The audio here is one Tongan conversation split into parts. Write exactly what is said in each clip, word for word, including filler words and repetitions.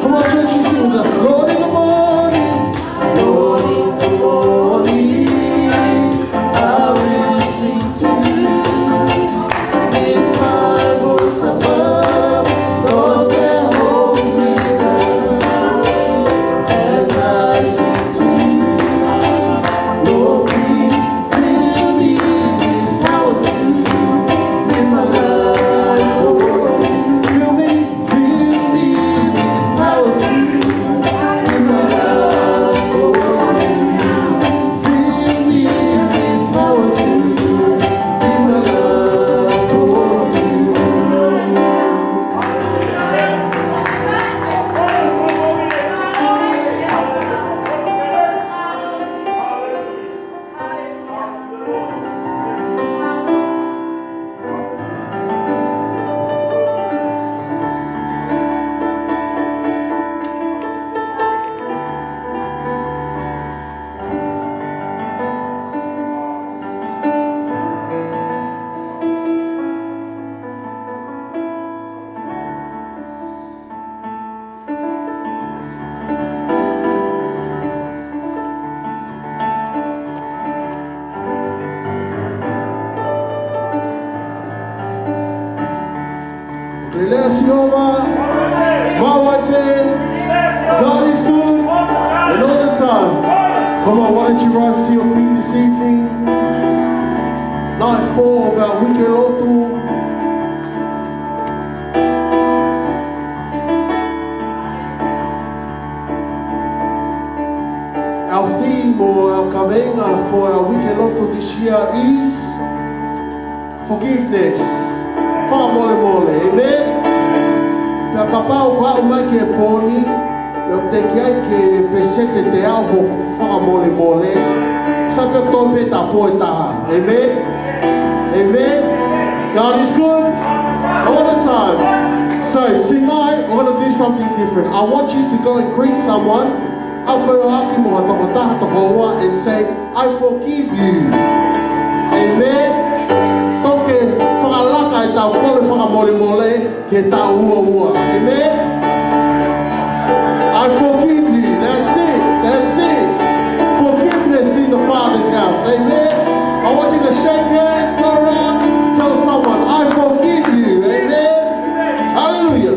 Come on, church, you sing with us. Lord, in the morning, Lord, in the morning, I will sing to you. Lift my voice above those that hold me down. As I sing to you, Lord, please fill me with power to live my life for you. Fill me, fill me with power to live my life for you. Fill me with power to live my life for you. Ke lea Sihova, maʻu ai pē, God is good, and all the time. Come on, why don't you rise to your feet this evening? Night four of our Uike Lotu. Our theme or our kaveinga for our Uike Lotu this year is forgiveness. Fakamolemole. Amen. Pea kapau ʻoku haʻu mai ki he pō ni, ʻoku teʻeki ai ke peseti ʻe teau hoʻo fakamolemole, sai pē ʻoku toe pē ta pō ʻe taha. Amen. Amen. God is good all the time. So tonight, we're gonna do something different. I want you to go and greet someone. Haʻu ʻo feohi mo ha tokotaha, tokoua, and say, "I forgive you." Amen. Toki fakalaka ʻetau kole fakamolemole ki he taʻu ua ua. Amen. "I forgive you." That's it. That's it. Forgiveness in the Father's house. Amen. I want you to shake hands, go around, tell someone, "I forgive you." Amen. Hallelujah.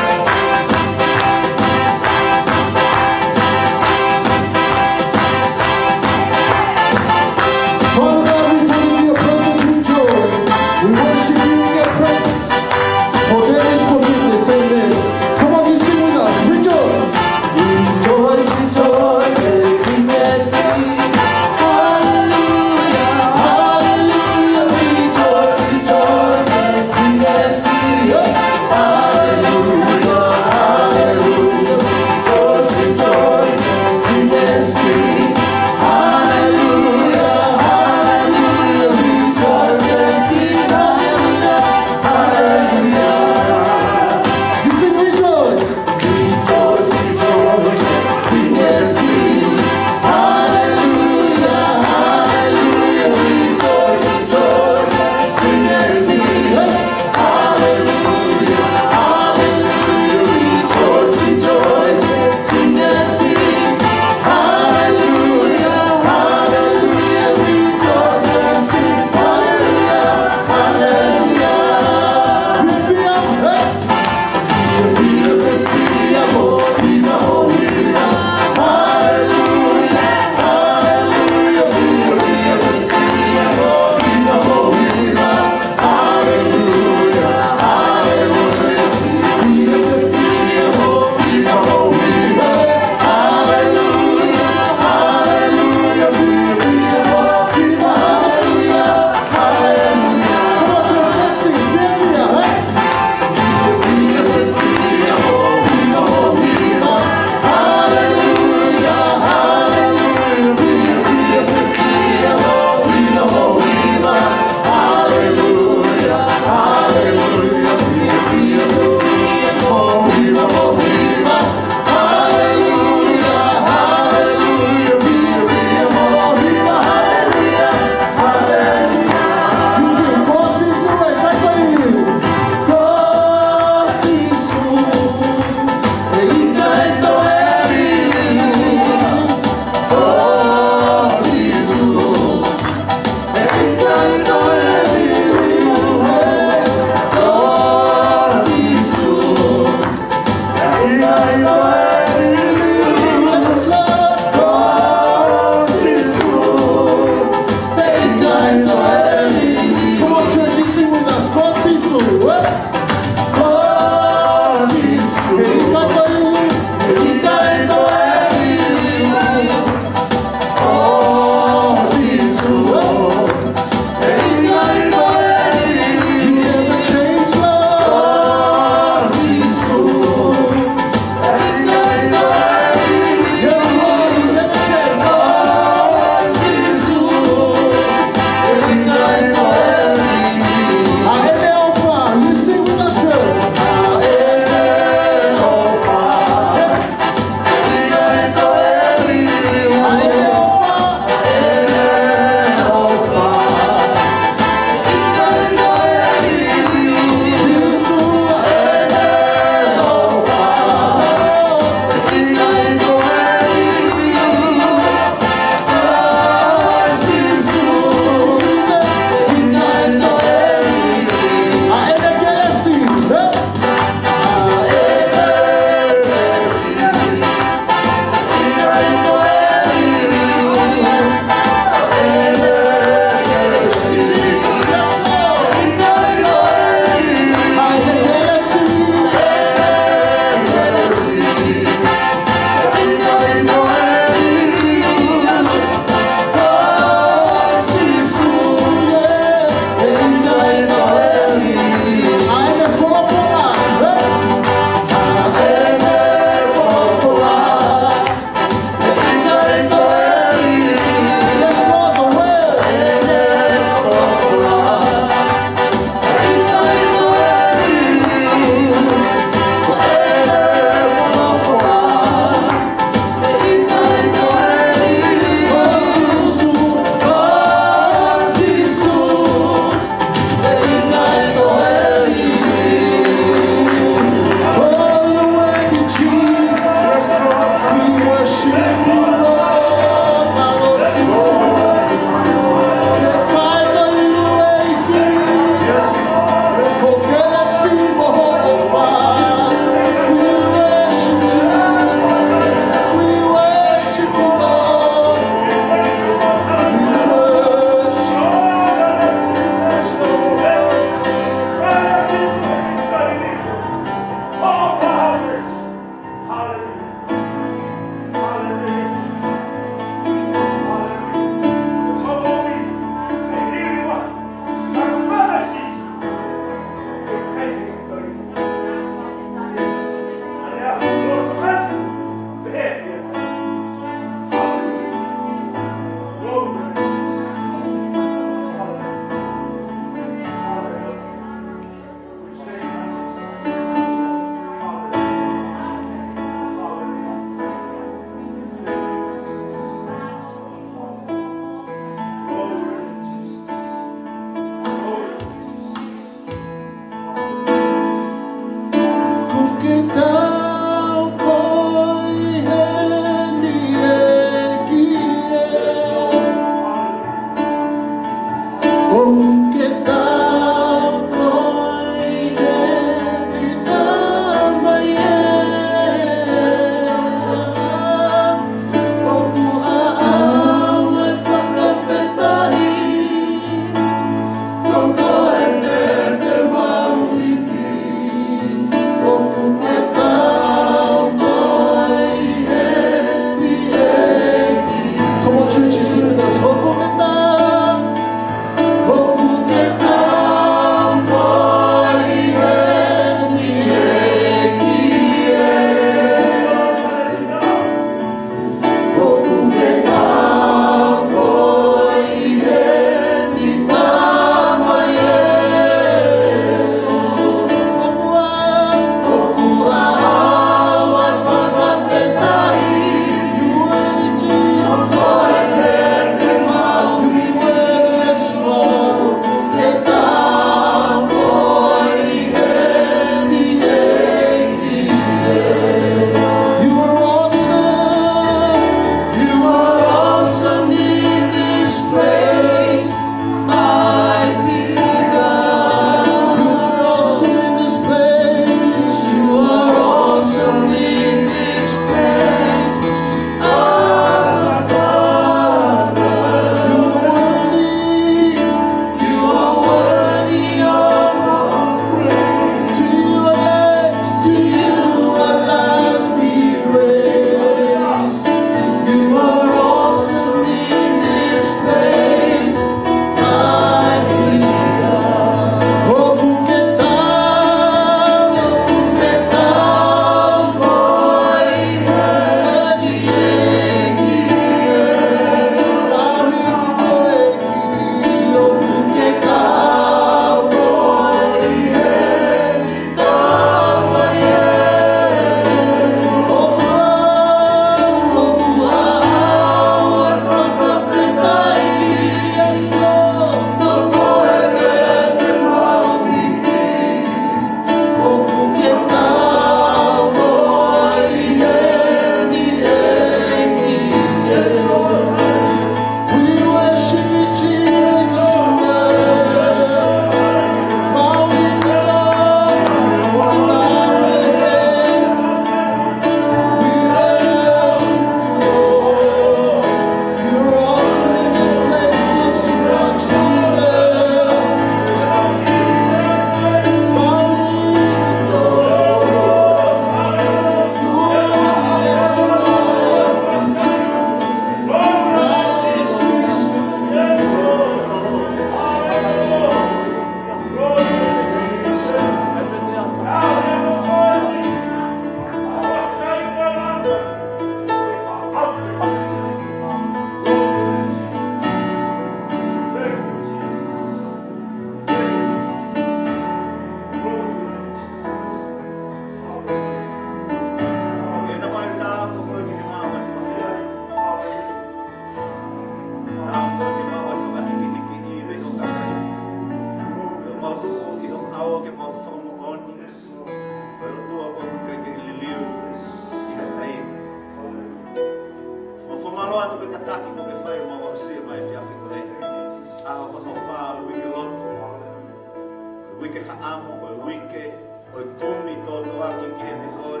ʻAmo ko e uike ʻo e kumi tōtōaki kiate koe.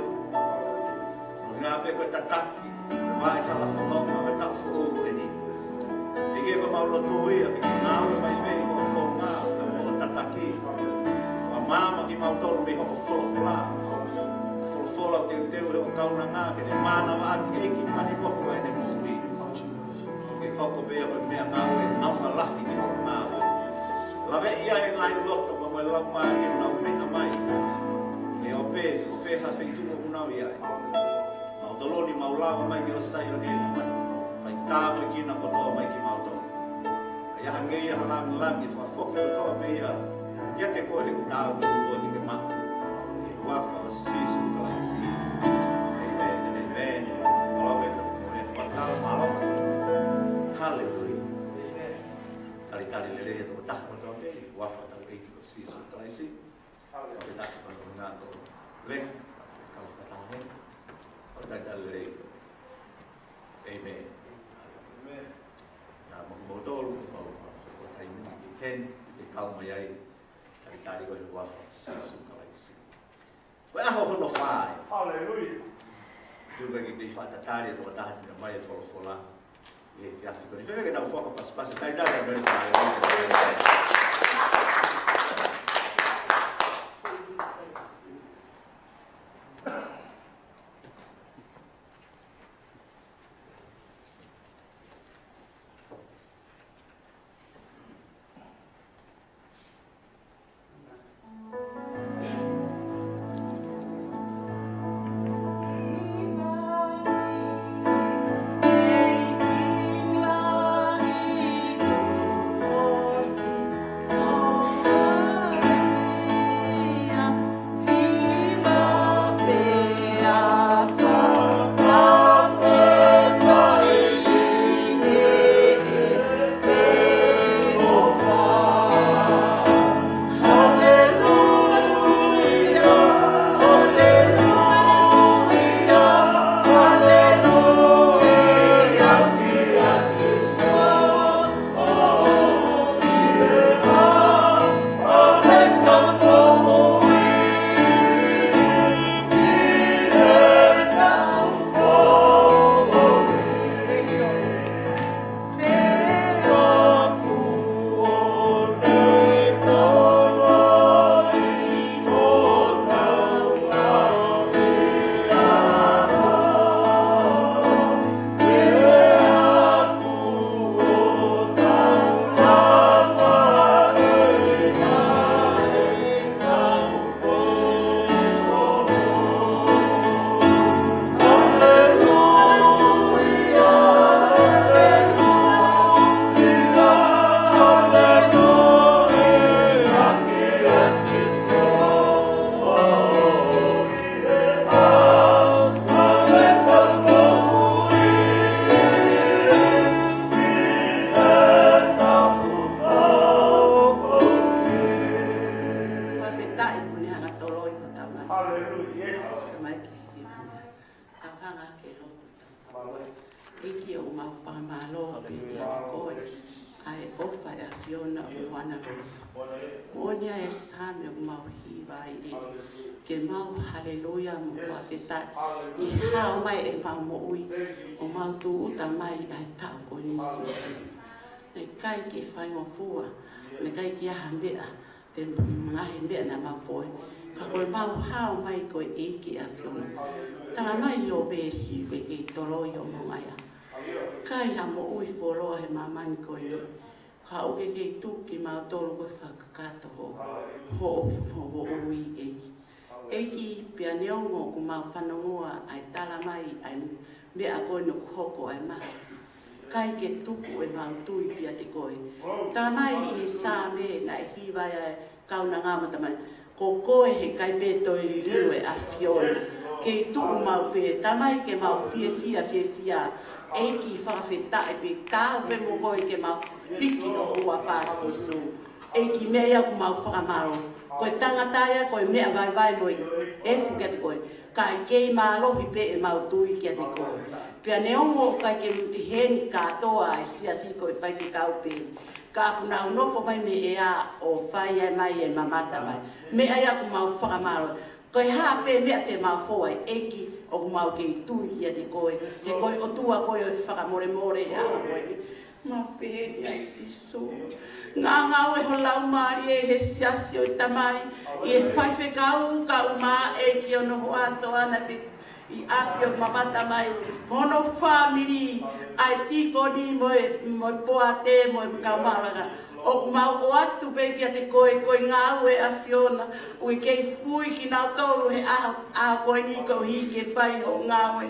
Mo e ngaahi pē ko e tataki, vaʻe hala fononga ʻo e taʻu foʻou ko eni. ʻEiki, ko ʻemau lotu ia ke ke ngāue mai pē ʻi hoʻo founga, hoʻo tataki. Fakamaama kimautolu mei hoʻo folofola. Folofola ʻoku teuteu ʻe hoʻo kaunanga ke ne mānavaʻaki ʻEiki mani moku ʻa ʻene moʻui. Ke hoko pē ia ko e meʻangāue ʻaonga lahi ki hoʻo ngāue. Laveʻi ʻa e ngaahi loto pea mo e laumālie ʻoku nau meʻa mai. He ʻo pē, ko fē ha feituʻu ʻoku nau ʻi ai. Mau toloni mau lava mai ki ʻo Saione ʻe Tamai. Fai tāpuekina kotoa mai kimautolu. ʻA ia hangē ia ha langilangi, fakafoki kotoa pē ia kiate koe he ʻoku tāu koe ki he maʻu. ʻI he huafa ʻo Sīsū Kalaisi. ʻĒmeni, ʻēmeni. Mālō e tau mo e fakatau, mālō. Haleluia. Talitali lelei e tokotaha kotoa pē, ʻi he huafa ʻo hotau ʻEiki ko Sīsū Kalaisi. Haleluia. Fakafetaʻi ko e ngaahi tō le, kau fakataha he. ʻO talitali lelei. ʻĒmeni. ʻĒmeni. Naʻa mo kimoutolu, mau, mau, ko taimi ni ki heni, ke kau mai ai, talitali ko e huafa ʻo Sīsū Kalaisi. Ko e ʻaho hono fā ē. Haleluia. Tuku ke kei fakatatali e tokotaha tina mai e folofola. ʻI he efiafi ko eni. Fēfē ke tau fakapasipasi, talitali, haleluia. Fakafetaʻi mo e hangatoloi ko e Tamai. Haleluia. Yes. Tamai ki he ʻAfanga ke lotu. ʻEiki, ʻoku mau fakamālō pē kiate koe ʻa e ʻofa ʻa e ʻAfiona ʻoku ʻamanaki. Moʻoni ʻa e Saame ʻoku mau hiva ai ʻEiki, ke mau haleluia mo fakafetaʻi ʻi he hao mai ʻemau moʻui, ʻo mau tūʻuta mai ʻa e taʻu ko eni Sīsū. Naʻe ʻikai ke faingofua, naʻe ʻikai ke ʻi ai ha meʻa, te ngaahi meʻa naʻa mau foe. Ka ko ʻemau hao mai ko e ʻEiki ʻAfiona. Tala mai ʻi ho veesi ʻoku ke kei toloi ʻo mau ʻai ʻa e kai ha moʻui fuoloa he māmani ko eni. Ka ʻoku ke kei tuku kimautolu ko e fakakakato ho, ho, ho, ho ui ʻEiki. ʻEiki, pea neongo ʻoku mau fanongoa ʻa e tala mai ʻa e meʻa ko eni ʻoku hoko ʻa e mahaki. ʻIkai ke tuku ʻemau tui kiate koe. Tala mai ʻi he Saame naʻe hiva ai ʻa e kaunanga mo e tamai. Ko koe he ʻikai pē toe liliu ʻe ʻAfiona. Kei tuʻu maʻu pē, tala mai ke mau fiefia, fiefia. ʻEiki fakafetaʻi pē, taau pē mo koe ke mau hiki ho huafa Sīsū. ʻEiki, meʻa ia ʻoku mau fakamālō. Ko e tangata ia, ko e meʻa vaivai mo e efu kiate koe. Ka ʻoku kei mālohi pē ʻemau tui kiate koe. Pea neongo ʻoku ʻikai ke ʻi heni kātoa ʻa e siasi ko e faifekau pē. Ka ʻoku nau nofo mai mei he ʻea ʻo fai ai mai e mamata mai. Meʻa ia ʻoku mau fakamālō. Ko e hā pē meʻa te mau fou ai ʻEiki, ʻoku mau kei tui kiate koe. He ko e ʻOtua koe ʻo e fakamolemole ʻa koe. Mau pehē ni ai Sīsū. Ngāngāue ho Laumālie he siasi ʻo e Tamai, ʻi he faifekau kae ʻumaʻā ʻEiki hono hoa Soana Piti ʻi ʻapi ʻo mamata mai, mo hono fāmili, ʻa e tīkoni mo e, mo e poate, mo e kau maʻulanga. ʻOku mau ʻoatu pē kiate koe, ko e ngāue ʻa e ʻAfiona, ʻoku kei fui kinautolu he ʻaho, ʻaho ko eni koeʻuhi ke fai hoʻo ngāue.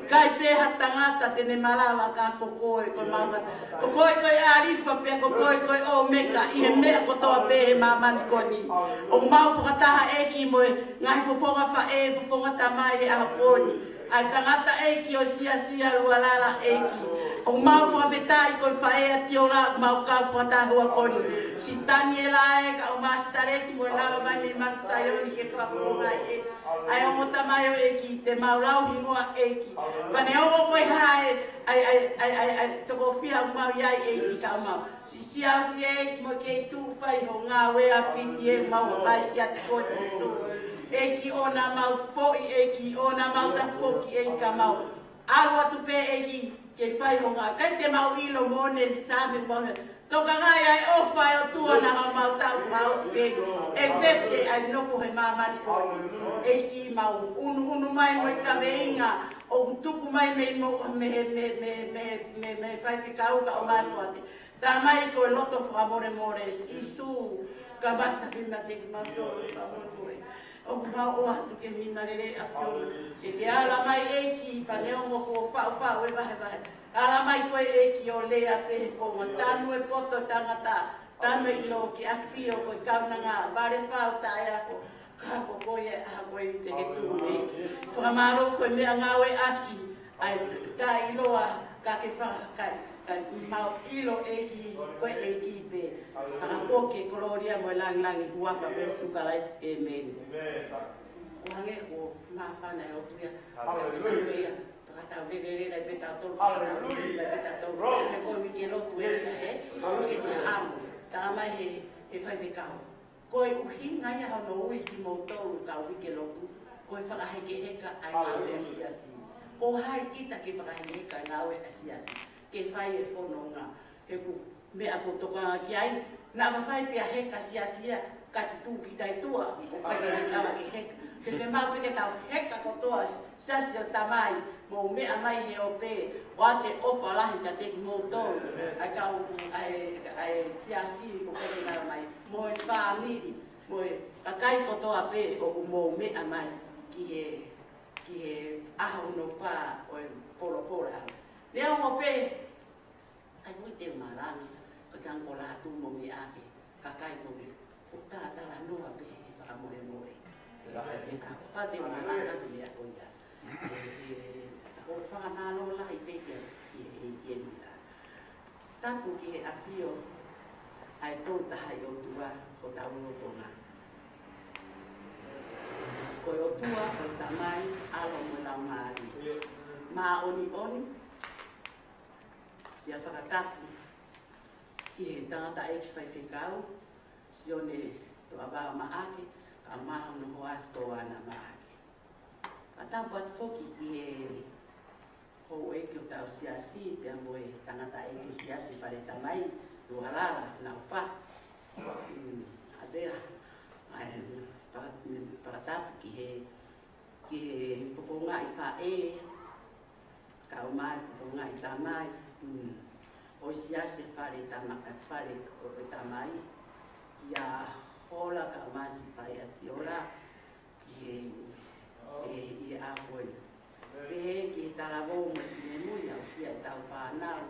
ʻIkai pē ha tangata te ne malava ka ko koe, ko e mau ka. Ko koe ko e ʻAlifa pea ko koe ko e ʻOmeka, ʻi he meʻa kotoa pē he māmani ko eni. ʻOku mau fakataha ʻEiki mo e ngaahi fofonga faʻē, fofonga tamai he ʻaho ko eni. ʻA e tangata ʻEiki ʻo e siasi ʻa Lualala ʻEiki. ʻOku mau fakafetaʻi ko e faʻē ʻa Tiola, ʻoku mau kau fakataha he ʻaho ko eni. Siʻi Taniela ē, kae ʻumaʻā Sitaleki mo e lava mai mei Manu Saioni ke fakafofongaʻi ʻEiki. ʻA e ongo tamai ʻo ʻEiki, te mau lau hingoa ʻEiki. Pea neongo ko e hā e, ʻa e, ʻa e, ʻa e, ʻa e, ʻa e, toko fiha ʻoku mau ʻi ai ʻEiki kae ʻumaʻā. Siʻi siasi ʻEiki mo kei tuʻu fai hoʻo ngāue ʻa Piti ē mau ʻai kiate koe Sīsū. ʻEiki ʻoua naʻa mau foʻi ʻEiki, ʻoua naʻa mau tafoki ʻEiki ka mau. ʻAlu atu pē ʻEiki, ke fai hoʻo ngāue. ʻIkai te mau ʻilo mo ne same mau he. Tokangaʻi ʻa e ʻofa ʻa e ʻOtua naʻa mau tau fakaʻosi pē. ʻE vete ʻa e nofo he māmani ko eni. ʻEiki mau ʻunuʻunu mai mo e kaveinga. ʻOku tuku mai mei mo, mei, mei, mei faifekau kae ʻumaʻā e poate. Tamai ko e loto fakamolemole, Sīsū, kamata pē meiate kimautolu fakamolemole. ʻOku mau ʻoatu ke mina lelei ʻAfiona. Ke ke ala mai ʻEiki, pea neongo kuo faʻufaʻu e vahevahe. Ala mai koe ʻEiki ʻo lea pē he konga tanu e poto tangata, tanu e ʻilo ke ʻafio ko e kaunanga, vale fau taʻeako, ka ko koe ʻa koe te ke tuʻu ʻEiki. Fakamālō ko e meʻangāueʻaki, ʻa e taʻeʻiloa ka ke fakakai, ka mau ʻilo ʻEiki, ko e ʻEiki pē. Fakafoki e kolōlia mo e langilangi huafa pē Sīsū Kalaisi, ʻēmeni. ʻO hangē ko e māfana ʻo e ʻOtua. Haleluia. Fakatau lelelele pē tautolu, fakatau lelelele pē tautolu. He ko e uike lotu ē, ē, uike te amo. Tala mai he, he faifekau. Ko e ʻuhinga ia hono ui kimoutolu kau uike lotu, ko e fakahekeheka ʻa e ngāue ʻa e siasi. Ko hai kita ke fakahekeheka ʻa e ngāue ʻa e siasi, ke fai e fononga. He ko e meʻa ʻoku tokanga ki ai, naʻa fai pea heka siasi ia, ka tutu ki taituʻa, ʻo ka te ne lava ke heka. Ke te mau pē ke tau heka kotoa, siasi ʻo e Tamai, mou meʻa mai he ope, ʻoatu e ʻofa lahi kiate kimoutolu, ʻa e kau, ʻa e, ʻa e siasi, ʻo ka te ne lava mai, mo e fāmili, mo e kakai kotoa pē ʻoku mou meʻa mai ki he, ki he ʻaho hono fā ʻo e folofola. Neongo pē, ʻai mui te malangi, ka kiang ko lātu mo meʻa ke, kakai mo me, ʻo tātalanoa pē he fakamolemole. Ka, ka te malangi atu meʻa ko ia. ʻE, ʻe, ʻo fakamālō lahi pē ke, ʻe, ʻe, ʻe, Tapu ki he ʻafio ʻa e Tolu Tahaʻi ʻOtua ʻo tau lotolotonga. Ko e ʻOtua, ko e Tamai, ʻAlo mo e Laumālie Māʻoniʻoni. ʻIa fakatapu ki he tangataʻeiki faifekau, Sione Toʻavao Maʻake, kae ʻumaʻā hono hoa Soana Maʻake. Fakatapu atu foki ki he houʻeiki ʻo hotau siasi, pea mo e tangataʻeiki ʻo e siasi Fale Tamai, Lualala, Naufa. Mm, ʻa ia, ʻa e, faka-, fakatapu ki he, ki he fofongaʻi faʻē, kae ʻumaʻā e fofongaʻi tamai, mm, ʻo e siasi Fale Tama-, Fale ʻo e Tamai, ʻia Hola kae ʻumaʻā siʻi Paea Tiola, ʻi he, ʻi he, ʻi he ʻaho ko eni. Pehē ki he talavou mo e finemui, aʻusia ʻetau fānau,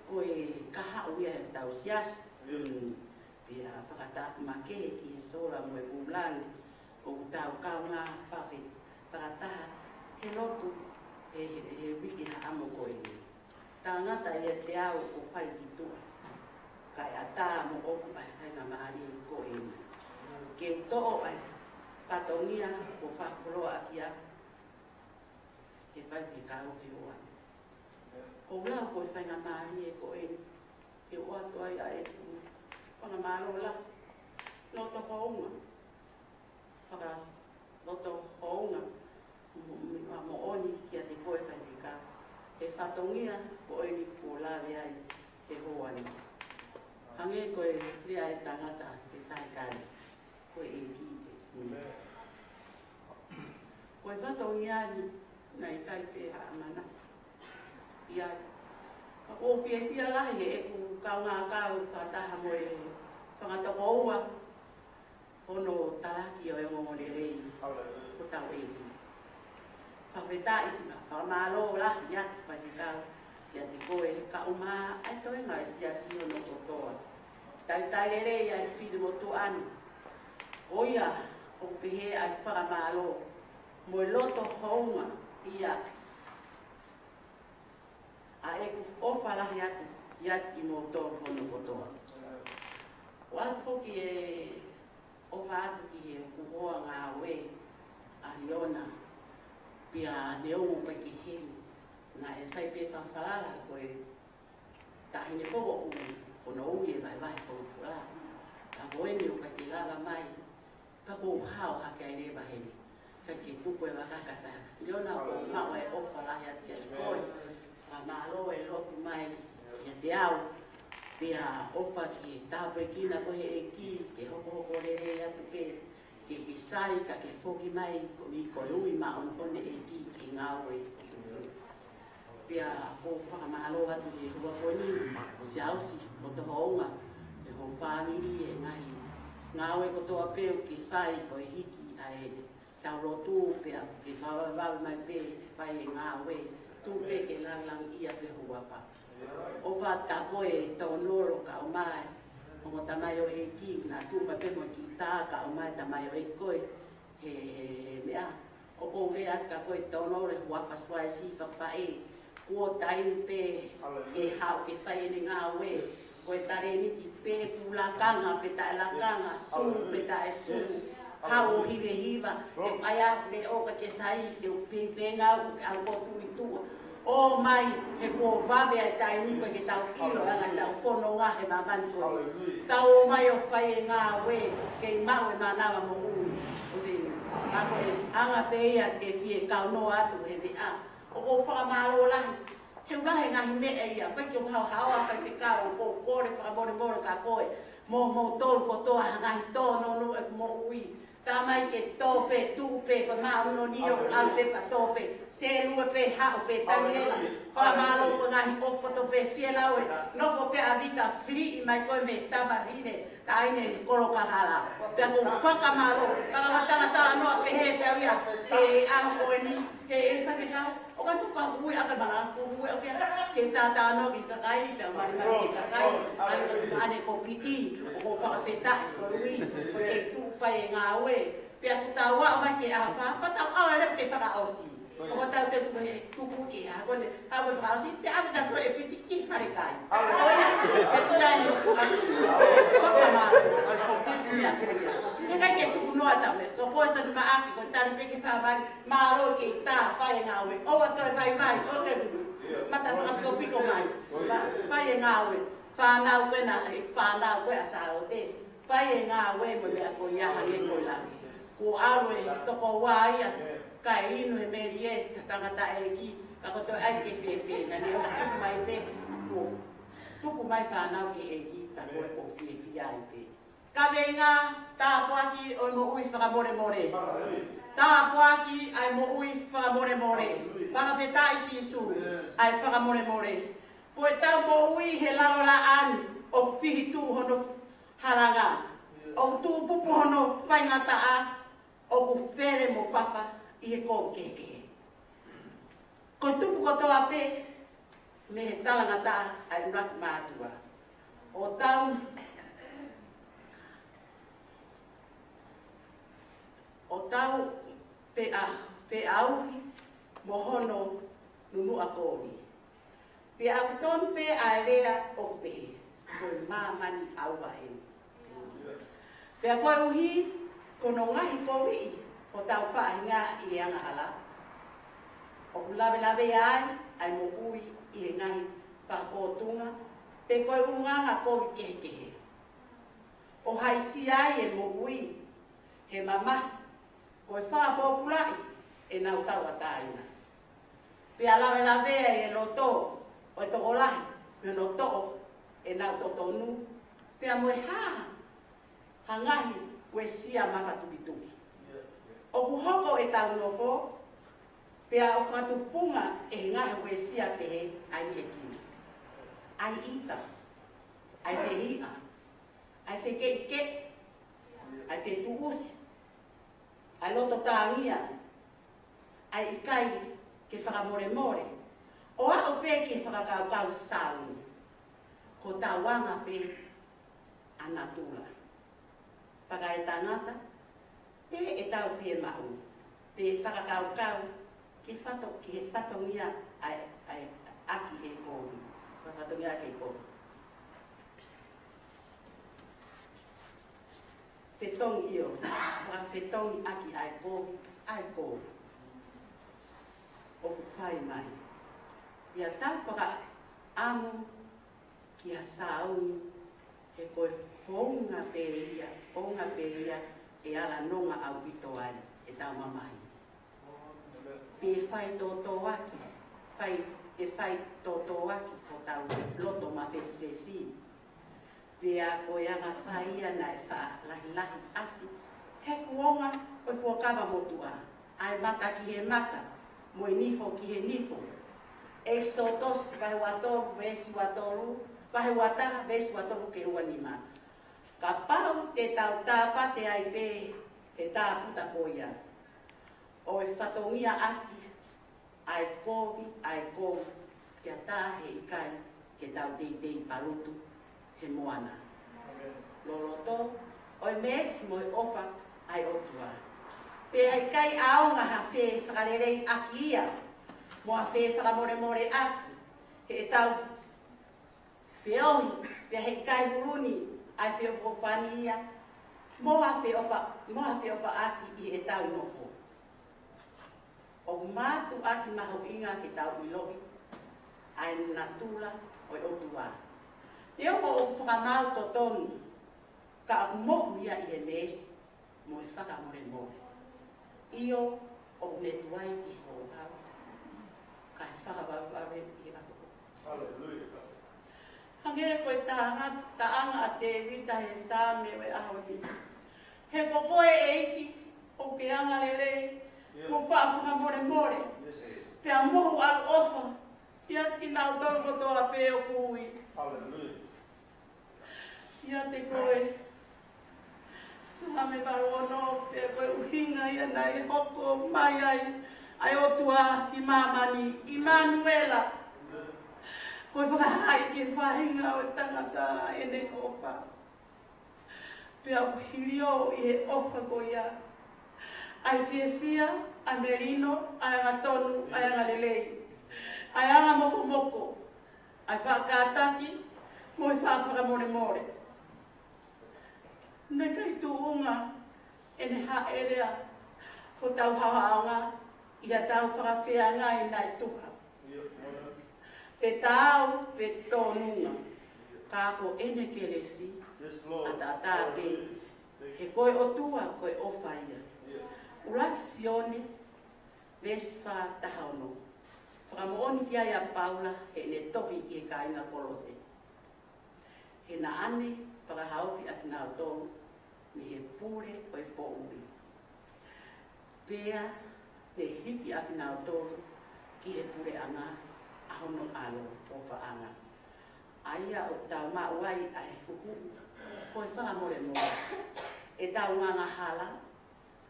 ko e kahaʻu ia ʻetau siasi. Mm. Pea fakatapu makehe ki he sola mo e ʻū langi, ʻoku tau kaungā faka-, fakataha he lotu he, he, he uike haʻamo ko eni. Tangata ia te au ʻo fai ki tuʻa. Kae ʻatā moʻoku ʻa e faingamālie ko eni. Ke u toʻo ʻa e fatongia ʻo fakakoloa ʻaki au he faifekau he ʻoane. Ko u lau ko e faingamālie ko eni. Ke ʻoatu ai ʻa ʻeku fakamālō lahi. Loto hounga. Fakaloto hounga. Mo, mo, moʻoni kiate koe Faifekau. He fatongia ko eni kuo lave ai he houa ni. Hangē ko e lea ʻa e tangata he taʻekale. Ko e ʻEiki te. Ko e fatongia ni, naʻe ʻikai pē ha ʻamanaki ia. Ka ʻoku ou fiefia lahi heʻeku kaungā kau fakataha mo e fanga tokoua hono talaki ʻo e ongoongolelei ʻo hotau ʻEiki. Fakafetaʻi, fakamālō lahi atu Faifekau kiate koe, kae ʻumaʻā ʻa e toenga ʻo e siasi hono kotoa. Talitali lelei ʻa e fili motuʻa ni. Ko ia ʻoku pehē ʻa e fakamālō mo e loto hounga ia ʻa ʻeku ʻofa lahi atu ia kimoutolu hono kotoa. ʻOatu foki e ʻofa atu ki he ʻoku hoa ngāue ʻa Liona, pea neongo ʻoku ʻikai ke heni, naʻe fai pē fakafalala ko e taʻahine foʻou ʻoku ui, ko hono ui e vahevahe folofola. Ka ko eni ʻoku ʻikai ke lava mai, ka ʻoku ou hao hake ai leva heni. Ka ke tuku e vaka kata. Liona, ʻoku ou maʻu e ʻofa lahi atu kiate koe. Fakamālō e lotu mai kiate au. Pea ʻofa ke tāpuekina koe he ʻEiki, ke hokohoko lelei atu pē, ke ke sai, ka ke foki mai, ko e, ko e ui māʻoniʻoni e ʻEiki ke ngāue. Pea ʻoku ou fakamālō atu he houa ko eni, Siaosi mo Tohounga, e hoʻo fāmili, e ngaahi ngāue kotoa pē ʻoku ke fai, ko e hiki ʻa e tau lotu, pea ke vavevave mai pē, fai e ngāue, tuʻu pē ke langilangiʻia pē ho huafa. ʻOfa atu kia koe Tonolo, kae ʻumaʻā e ongo tamaioʻeiki, naʻa tuʻu mai pē mo e kita, kae ʻumaʻā e tamaioʻeiki ko ē, he, he, he meʻa. ʻOku ou lea atu kia koe Tonolo, e huafa Suaisi, papa ē, kuo taimi pē ke haʻu ke fai ʻene ngāue, ko e talēniti pē, ʻoku lakanga pe taʻe lakanga, sū pe taʻe sū, haʻu ʻo hivehiva, ʻe ʻai ʻa e leʻo ka ke sai, te u feinfeingau, ke ʻalu ʻo tuʻu ʻi tuʻa. ʻOmai, he kuo vave ʻa e taimi ko ē ke tau ʻilo, ʻa e anga ʻetau fononga he māmani ko ē. Tau ō mai ʻo fai e ngāue, kei maʻu e mānava moʻui. ʻO te, ʻa ko e anga pē ia ke fie kaunoa atu he meʻa. ʻOku ou fakamālō lahi. He ʻoku lahi e ngaahi meʻa ia, ʻikai ke u haohaoa, ʻikai ke kau, ʻoku ou kole fakamolemole kia koe, mo, mo kimoutolu kotoa, ngaahi tōnounou ʻeku moʻui. Talamai ke tō pē, tuʻu pē, ko e māʻoniʻoni ʻoku ʻalu pē pea tō pē, sēlue pē, haʻu pē, Taniela, fakamālō ko e ngaahi ʻofa kotoa pē, fielau e, nofo pē ʻa Vika, filiʻi mai koe mei he tamahine, taʻahine kolokahala. Pea ʻoku ou fakamālō, fakamālō talanoa pehē pē au ia, he ʻaho ko eni, he ʻe Faifekau, ʻoku ʻikai fuka hui ʻa ka mara, ko hui ʻa kia, ke tātānaki kakai, pea malimali ki he kakai, ʻa e ko ane ko piti, ʻoku ou fakafetaʻi ko ui, ko e tuʻu fai e ngāue, pea ʻoku tau aʻu mai ki he ʻaho fā, pea tau aʻu leva ki he fakaʻosi. ʻOku tau te tuku he tuku ki he ʻaho ko ē, ʻaho fakaʻosi, te aʻu ta ko e piti ki he falekai. ʻOia, e pea ʻi he fuka, fakamālō, ia ko ia. He ʻikai ke tuku noa tame, ko ko e sani maʻaki, ko tali pē ke fāmali, mālō ke tā fai e ngāue. ʻOua toe vaivai, ʻo te lulu. Mata fakapikopiko mai. Fa-, fai e ngāue. Fānau ko ena, e fānau ko ē ʻa Sālote. Fai e ngāue mo e meʻa ko ia hangē ko e lave. Kuo ʻalu e tokoua ia, kae inu he melie, ka tangataʻeiki, ka ko e toe ʻai ke fēfē, naʻa ne ʻosi tuku mai pē, kuo tuku mai fānau ki he ʻEiki, ka ko e ʻoku ou fiefia ai pē. Kaveinga, tāpuaki ʻo e moʻui fakamolemole. Tāpuaki ʻa e moʻui fakamolemole. Fakafetaʻi Sīsū, ʻa e fakamolemole. Ko ʻetau moʻui he lalo laʻā ni, ʻoku fihituʻu hono halanga. ʻOku tuʻupupu hono faingataʻa, ʻoku fele mo fafa ʻi he kovi kehekehe. Ko e tupu kotoa pē mei he talangataʻa ʻa e ʻuluaki mātuʻa. ʻO tau, ʻo tau pea, peauhi mo hono nunuʻa kovi. Pea ʻoku tonu pē ʻa e lea ʻoku pehē, ko e māmani ʻauha eni. Pea koeʻuhi, ko hono ngaahi koviʻi hotau faʻahinga ʻi he angahala, ʻoku lavelavea ai ʻa e moʻui ʻi he ngaahi fakafōtunga, pe ko e ʻulungaanga kovi kehekehe. ʻO haʻisia ai e moʻui he mamahi, ko e fakapōpulaʻi ʻenau tauʻatāina. Pea lavelavea e loto ʻo e tokolahi, mei hono toʻo ʻenau totonu, pea mo e hā ha ngaahi uesia mafatukituki. ʻOku hoko ʻetau nofo, pea ʻoku fakatupunga ʻe he ngaahi uesia pehē ʻa e liʻekina, ʻa e ʻita, ʻa e fehiʻa, ʻa e fekeʻikeʻi, ʻa e fetuʻusi, ʻa e loto tāngia, ʻa e ʻikai ke fakamolemole, ʻo aʻu pē ki he fakakaukau sāuni. Ko hotau anga pē ʻa natula fakaetangata, pe ʻetau fiemaʻu, pe fakakaukau ki fato-, ki he fatongia ʻa e, ʻa e ʻaki e kovi. Ko e fatongia ʻaki e kovi. Fetongi ʻio, fakafetongi ʻaki ʻa e kovi, ʻa e kovi ʻoku fai mai. Pea tau fakaʻamu kia Sauni, he ko e founga pē ia, founga pē ia ʻe ala nonga ʻaupito ai ʻetau mamahi. Pe fai tōtōaki, fai, pe fai tōtōaki hotau loto mafesifesi. Pea ko e anga fai ia naʻe fakalahilahi ʻasi he kuonga ʻo e Fuakava Motuʻa, ʻa e mata ki he mata, mo e nifo ki he nifo. ʻEkisoto vahe ua tolu, veesi ua tolu, vahe ua taha, veesi ua tolu ki he ua nima. Kapau te tau tāpate ai pē he tāputa ko ia ʻo e fatongia ʻaki ʻa e kovi, ʻa e kovi, pea tā he ʻikai ke tau teitei palutu he moana. Loloto ʻo e meesi mo e ʻofa ʻa e ʻOtua. Pea ʻikai ʻaonga ha fefakaleleiʻaki ia, mo ha fefakamolemoleʻaki, heʻetau feohi, pea he ʻikai huluni ʻa e feʻofoʻofani ia, mo ha feʻofa, mo ha feʻofaʻaki ʻi heʻetau nofo. ʻOku mātuʻaki mahuʻinga ke tau ʻiloʻi ʻa e natula ʻo e ʻOtua. Neongo ʻoku fakamaau totonu, ka ʻoku moʻui ia ʻi he meesi mo e fakamolemole. ʻIo, ʻoku ne tuai ki he houhau, kae fakavavevave ʻi he ʻaho. Haleluia. Hangē ko e taʻanga, taʻanga ʻa Tēvita he Saame ʻo e ʻaho ni. He ko koe ʻEiki, ʻoku ke angalelei, mo faʻa fakamolemole. Pea mohu ʻaloʻofa kiate kinautolu kotoa pē ʻoku ui. Haleluia. ʻIate koe. Saame valu ono, pea ko e ʻuhinga ia naʻe hoko mai ai ʻa e ʻOtua ʻi māmani, ʻImanuela. Ko e fakahā ki he faʻahinga ʻo e tangata ʻene ʻofa. Pea ʻoku hilio ʻi he ʻofa ko ia ʻa e fiefia, ʻa e melino, ʻa e angatonu, ʻa e angalelei, ʻa e anga mokomoko, ʻa e faʻa kātaki, mo e faʻa fakamolemole. Naʻe ʻikai tuʻunga ʻene hāʻele ʻa hotau haohaoa ʻi haʻatau fakafeangai naʻe tuha, pe taau, pe tōnunga. Ka ko ʻene kelesi, ʻataʻatā pē, he ko e ʻOtua ko e ʻofa ia. ʻUluaki Sione, veesi fā taha ono. Fakamoʻoni ki ai ʻa Paula heʻene tohi ki he kāinga Kolose. He naʻa ne fakahaofi ʻa kinautolu mei he pule ʻo e poʻuli, pea ne hiki ʻa kinautolu ki he puleʻanga ʻa hono ʻAlo ʻofaʻanga. ʻA ia ʻoku tau maʻu ai ʻa e huhuʻi ko e fakamolemole ʻetau angahala,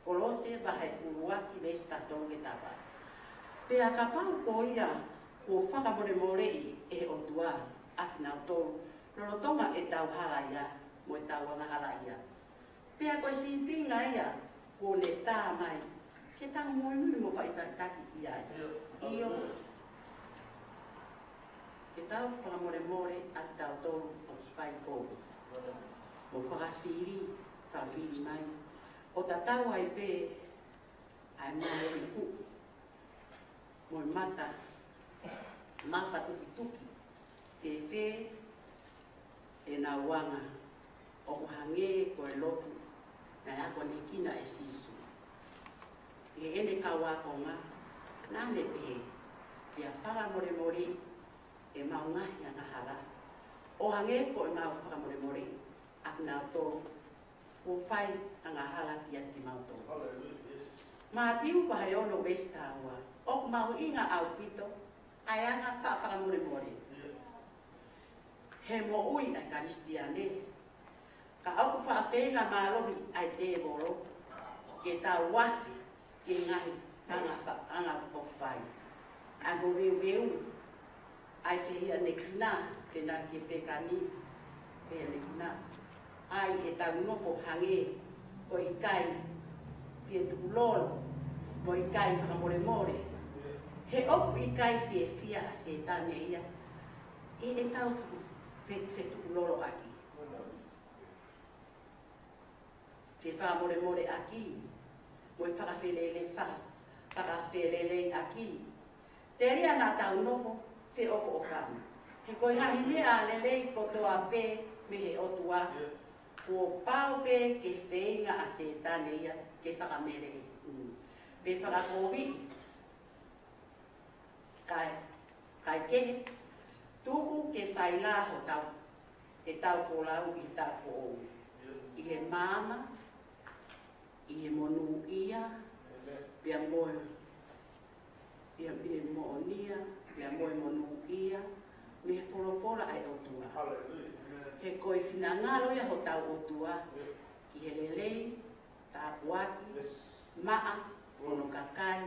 Kolose vahe ʻuluaki veesi taha tolu ki he taha fā. Pea kapau ko ia kuo fakamolemoleʻi ʻe he ʻOtua ʻa kinautolu lolotonga ʻetau halaia mo ʻetau angahalaia, pea ko e sīpinga ia kuo ne tā mai ke tau muimui mo faʻitakitaki ki ai. ʻIo, ke tau fakamolemole ʻa kitautolu ʻoku fai kovi, mo fakafili, fakafili mai, ʻo tatau ai pē ʻa e mali fuʻu mo e mata mafatukituki, fēfē ʻenau anga, ʻoku hangē ko e lotu naʻe akonekina ʻe Sīsū. ʻI heʻene kau ākonga, naʻa ne pehē, pea fakamolemoleʻi ʻemau ngaahi angahala, ʻo hangē ko ʻemau fakamolemoleʻi ʻa kinautolu kuo fai angahala kiate kimautolu. Mātiu vahe ono veesi taha ua. ʻOku mahuʻinga ʻaupito ʻa e anga faʻa fakamolemole he moʻui ʻa e Kalisitiane. Ka ʻoku faʻa feinga mālohi ʻa e tēvolo ke tau afe ki he ngaahi anga fa-, anga ʻoku fai. ʻA e moveuveu, ʻa e fehiʻanekina, pea naʻe pehē ni, fehiʻanekina. ʻA ia ʻetau nofo hangē ko e ʻikai fie tukulolo, mo e ʻikai fakamolemole. He ʻoku ʻikai fiefia ʻa Sētane ia ʻi heʻetau fe-, fetukulolo ʻaki, fefakamolemoleʻaki, mo e fakafelele-, faka-, fakafeleleiʻaki. Telia naʻa tau nofo feʻofoʻofani. He ko e ngaahi meʻa lelei kotoa pē mei he ʻOtua, kuo pau pē ke feinga ʻa Sētane ia ke fakameleʻi, mm, pe fakakoviʻi. Kae, kae kehe, tuku ke fai lā hotau, ʻetau folau ʻi heʻetau foʻou, ʻi he maama, ʻi he monūʻia, pea mo e, ʻi he, ʻi he moʻonia, pea mo e monūʻia mei he folofola ʻa e ʻOtua. He ko e finangalo ia hotau ʻOtua ki he lelei, tāpuaki, maʻa hono kakai,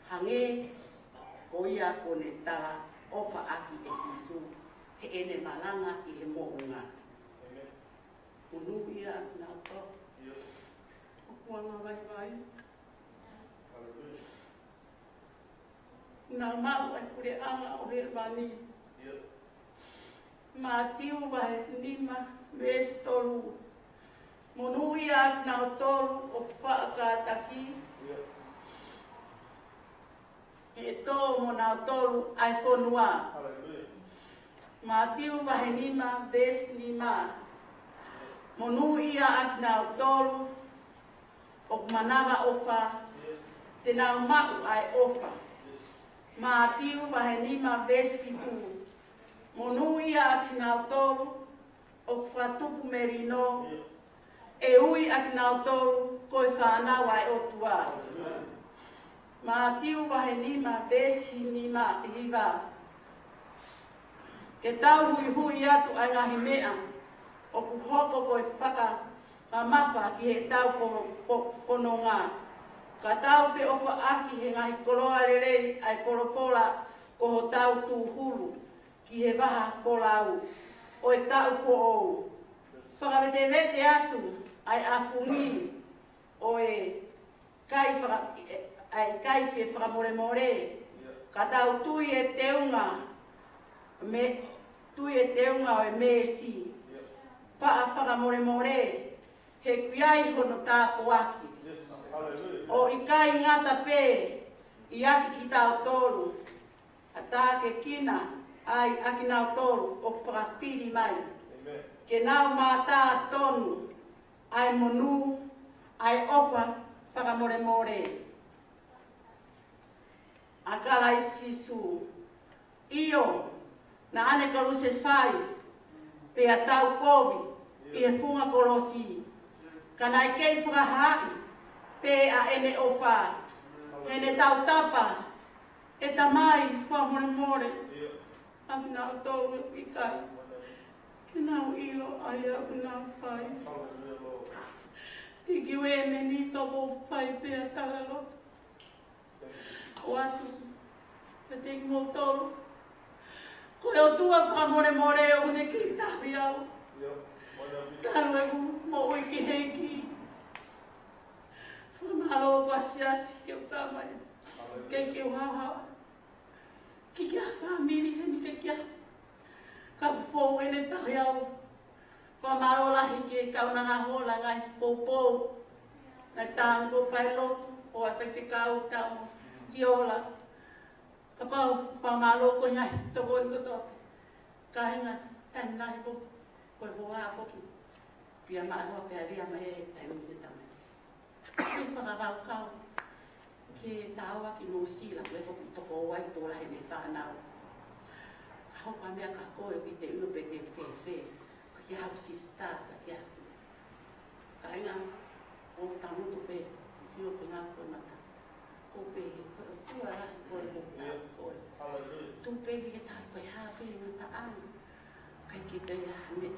hangē ko ia kuo ne talaʻofa ʻaki ʻe Sīsū heʻene malanga ʻi he moʻunga. Monūʻia ʻa kinautolu ʻoku anga vaivai. Nau maʻu ʻa e puleʻanga ʻo hēvani. Mātiu vahe nima veesi tolu. Monūʻia ʻa kinautolu ʻoku faʻa kātaki, he ʻe tō mo kinautolu ʻa e fonua. Mātiu vahe nima veesi nima. Monūʻia ʻa kinautolu ʻoku manavaʻofa, te nau maʻu ʻa e ʻofa. Mātiu vahe nima veesi fitu. Monūʻia ʻa kinautolu ʻoku fakatupu melino, ʻe ui ʻa kinautolu ko e fānau ʻa e ʻOtua. Mātiu vahe nima veesi nima hiva. Ke tau huihui atu ʻa e ngaahi meʻa ʻoku hoko ko e fakamamafa ki heʻetau fo-, fo-, fononga. Ka tau feʻofaʻaki he ngaahi koloa lelei ʻa e folofola ko hotau tūhulu ki he vaha folau ʻo e taʻu foʻou. Fakavetevete atu ʻa e ʻafungi ʻo e ʻikai faka-, ʻa e ʻikai fie fakamolemole. Ka tau tui e teunga, me, tui e teunga ʻo e meesi, faʻa fakamolemole, he ʻoku ʻi ai hono tāpuaki. ʻO ʻikai ngata pē ʻiate kitautolu, ka tākiekina ai ʻa kinautolu ʻoku fakafili mai, ke nau mātā tonu ʻa e monū, ʻa e ʻofa fakamolemole ʻa Kalaisi Sīsū. ʻIo, naʻa ne kalusefai pea taukovi ʻi he funga kolosi, ka naʻe kei fakahaaʻi pē ʻa ʻene ʻofa heʻene tautapa, ʻE Tamai, fakamolemole ʻa kinautolu ʻoku ʻikai ke nau ʻilo ʻa ia ʻoku nau fai. Thank you, amen. Ka ʻoku ou fai pē ʻa e talaloto atu kiate kimoutolu. Ko e ʻOtua fakamolemole ʻoku ne kei tauhi au talu ʻeku moʻui ki he ʻEiki. Fakamālō ko e siasi ke u tama ia, ke ke u haohaoa, ke ke fāmili heni ke ke ka fou ʻene tauhi au. Fakamālō lahi ki he kaunanga hola ngaahi poupou, ngaahi tāngo failotu, ʻo e faifekau tau ki ola. Kapau fakamālō ko e ngaahi tokoni kotoa, kāinga, tani ngaahi poupou. Ko e voa foki, pea maʻu pē ʻa e lea mai e taimi ni, tamai. Ke fakakaukau ke tau ō ki Nuʻu Sila, ko e foki toko ua ʻi Pola he ne fānau. Ka hoko ʻa e meʻa ka ko e ki te ʻilo pē ke ke fē, ko ke hau sisitā ka ke hau. Kāinga, ʻoku tangutu pē, fio pē ngā ko e mata. Ko pē he ko e tua la ko e mo ta ko e. Hallelujah. Tu pē he ta ko e hā pē ngā ta anga. Kai ke te ia ne,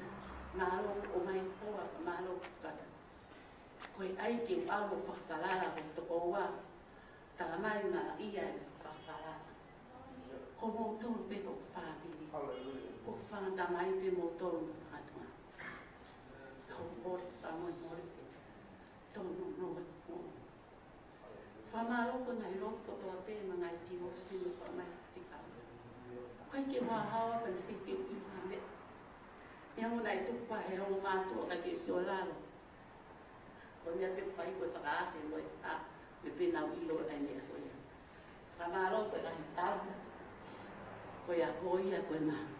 mālō ko mai hoa, mālō ko kata. Ko e ʻai ke u ʻalu fakafalala ko toko ua, talamai ma ia e fakafalala. Ko moutolu pē ko fāmili. Hallelujah. Ko fanga tamai pē moutolu mo fanga tuonga. Ka u ʻofa mo e mole pē. Tonu no no. Fakamālō ko e ngaahi lotu kotoa pē mo e ngaahi tīmosi mo fakamai fika. Ko e ke ua hawa pē ne ke ke ui hane. Ia mo nai tuku pē he ongo mātuʻa ka ke sio lalo. Ko e meʻa pē fai ko e fakaake mo e a, me pē nau ʻilo ai meʻa ko ia. Fakamālō ko e ngaahi tau. Ko ia ko ia ko e ngaahi.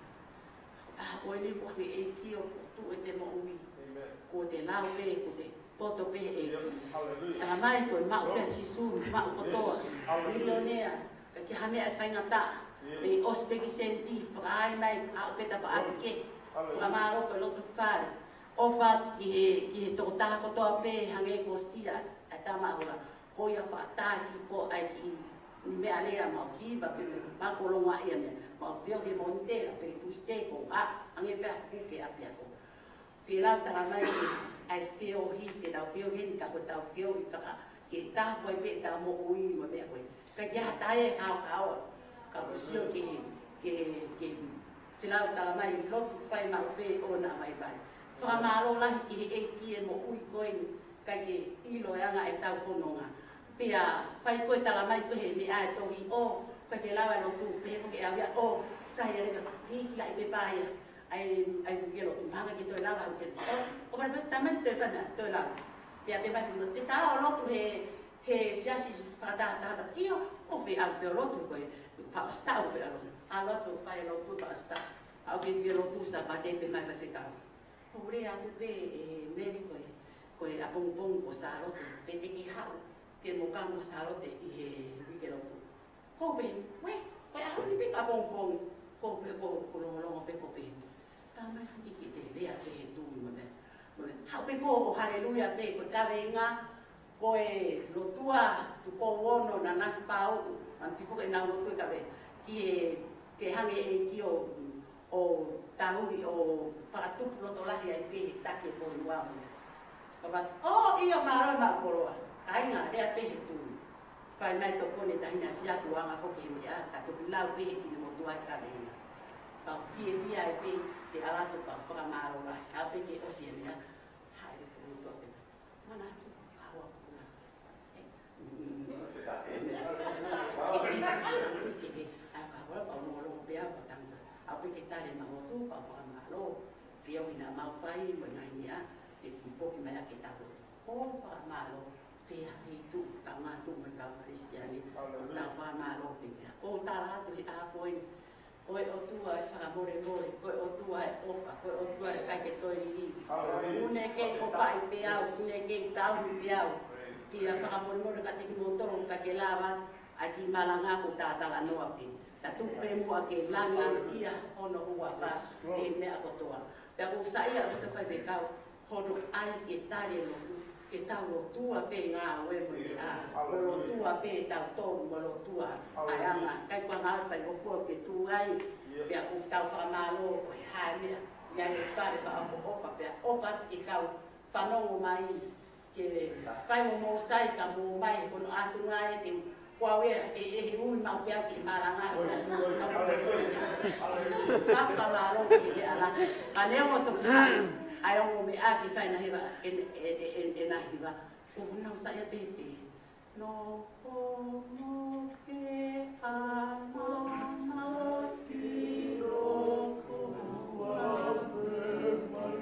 ʻA, ko eni ko e ʻEiki ʻoku tuʻu ʻi he moʻui. Amen. Ko e lau pē, ko e poto pē ʻEiki. Yep. Hallelujah. Talamai ko e maʻu pē ʻa Sīsū, maʻu kotoa. Yes. Hallelujah. Milionea, ka ke ha meʻa ʻe faingataʻa. Yes. Pea ʻosi pē ki sēniti, fakaai mai, ʻaʻu pē tapa ʻapi ke. Hallelujah. Fakamālō ko e lotu fale. ʻOfa ki he, ki he tokotaha kotoa pē, hangē ko Sia, ʻa e tama hula. Ko ia fakataki ko ai ki meʻa lea mau ki, ma pe ma kolonga ia meʻa. Mau fio he Mōnite, a pe Tūsite ko a, ange pea kuke a pia ko. Fila talamai, ʻai fio hi, ke tau fio hi, ka ko tau fio hi, ka ke tau fai pē tau moʻui mo meʻa ko e. Ka ke hata e hao kao, ka ko sio ke, ke, ke, fila talamai, lotu fai mau pē ʻona mai pai. Fakamālō lahi ki he ʻEiki e moʻui ko eni, ka ke ʻilo e anga e tau fononga. Pea fai ko e talamai ko e he meʻa e tohi ʻo, ka ke lava lotu, pehē ko ke au ia ʻo, sai e leka, ki, ki laʻi pē pā ia. ʻAi, ʻai ke lotu, mahanga ke toe lava, au ke, ʻo, ʻo, pare pē, tamai toe fana, toe lava. Pea pē mai, te tau ō lotu he, he siasi fakataha, taha, taha, ʻio, ʻo fē au pē ō lotu ko e, faʻa sita au pē ō lotu. ʻA lotu, fai lotu, faʻa sita. Au ke, ke lotu Sāpate pē mai faifekau. Ko ule atu pē e Meli ko e, ko e ʻapongipongi ko Sālote, pē te ke haʻu, ke mo ka mo Sālote ʻi he uike lotu. Ko pē, we, ko e ʻaho ni pē ka pongipongi, ko pē ko, ko longolongo pē ko pē. Tamai ki te lea pē he tui mo e, mo e, haʻu pē ko, ko haleluia pē, ko e kavenga, ko e lotua, Tupou Ono, Nanasipauʻu, ʻa e tipo ke nau lotu e kave, ki he, ke hangē ʻEiki ʻo, ʻo taui ʻo fakatupu loto lahi ai pē he taki e fonua mo. Ka ʻo, ʻio mālō ma koloa, kāinga lea pē he tui. Fai mai tokoni tahi na sia kuanga foki he meʻa, ka toki lau pē he kine motuai ka lea. Pau fiefia ai pē ke ala atu pau fakamālō lahi, ka pē ke ʻosi e meʻa, haʻele tonu tua pē. Mana atu, awa kuna. Ko fakamālō, te ha feituʻu, ka ngā tuʻu mai ka Kalisitiane, ko tau fakamālō pē ia. Ko tala atu he ʻaho ko eni, ko e ʻOtua e fakamolemole, ko e ʻOtua e ʻofa, ko e ʻOtua e kai ke toe lī. Hallelujah. Kune kei ʻofaʻi pē au, kune kei tauhi pē au. Pea fakamolemole ka te kimoutolu ka ke lava, ʻa e kiʻi malanga ko e tātalanoa pē. Ka tuku pē muʻa ke langilangiʻia hono huafa he meʻa kotoa. Pea ʻoku ou saiʻia atu ka faifekau, hono ʻai ke tali e lotu, ke tau lotua pē ngāue mo e meʻa, mo lotua pē tautolu, mo lotua ʻa e anga, kai kua ngāue fai ʻoku ke tuʻu ai, pea ʻoku tau fakamālō ko e hā e meʻa, ʻi ai e fale fakaʻofoʻofa, pea ʻofa atu ke kau fanongo mai, ke fai mo mou sai ka mou mai he ko hono ʻatunga e te Kuo au ia, ʻe, ʻe he ui mau pea ke malanga. Fakamālō ki he ala. Ka neongo toki ʻai ongo meʻa ke fai na hiva, ʻe, ʻe, ʻe, ʻe, ʻe na hiva. Ko nau sa ia pē pē. No, ko mo ke a mama ki o ko ua pe mai.